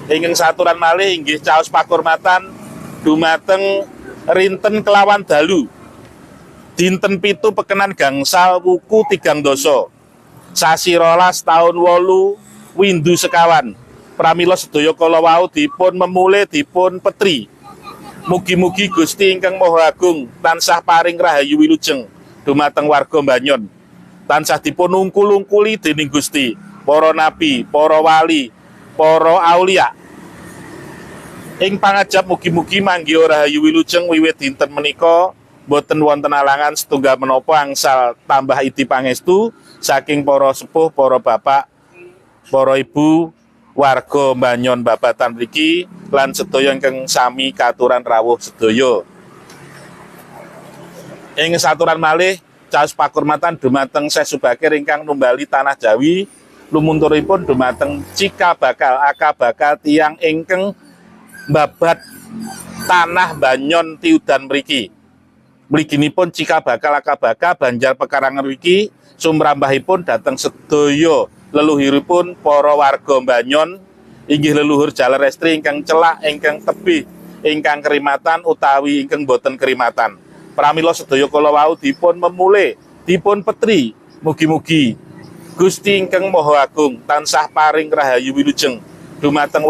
Ingkang saturan malih inggih caos pakurmatan dumateng rinten kelawan dalu dinten 7 pekenan gangsal wuku 3 dasa sasi 12 tahun 8 windu 25. Pramila sedaya kala wau dipun memule, dipun petri. Mugi-mugi Gusti ingkang Maha Agung tansah paring rahayu wilujeng dumateng warga Banyon, tansah dipun ungkul-ungkuli dening Gusti, para nabi, para wali, para aulia. Ing pangajap mugi-mugi manggiha rahayu wilujeng wiwit dinten menika, boten wonten alangan setunggal menapa, angsal tambah idi pangestu saking para sepuh, para bapak, para ibu, warga Banyon Babatan mriki lan sedaya ingkang sami katuran rawuh sedaya. Ing saturan malih caos pakurmatan dumateng Syekh Subakir ingkang numbali tanah Jawi, lumunturipun dumateng cikal bakal akal bakal tiyang ingkang babat tanah Banyon Tiudan mriki. Mliginipun cikal bakal akal bakal Banjar Pekarangan mriki, sumrambahipun dhateng sedaya leluhuripun para warga Banyon, inggih leluhur jaler estri ingkang celak, ingkang tebih, ingkang kerimatan utawi ingkang boten kerimatan. Pramila sedaya kala wau dipun memule, dipun petri, mugi-mugi Gusti ingkang Maha Agung tansah paring rahayu wilujeng dumateng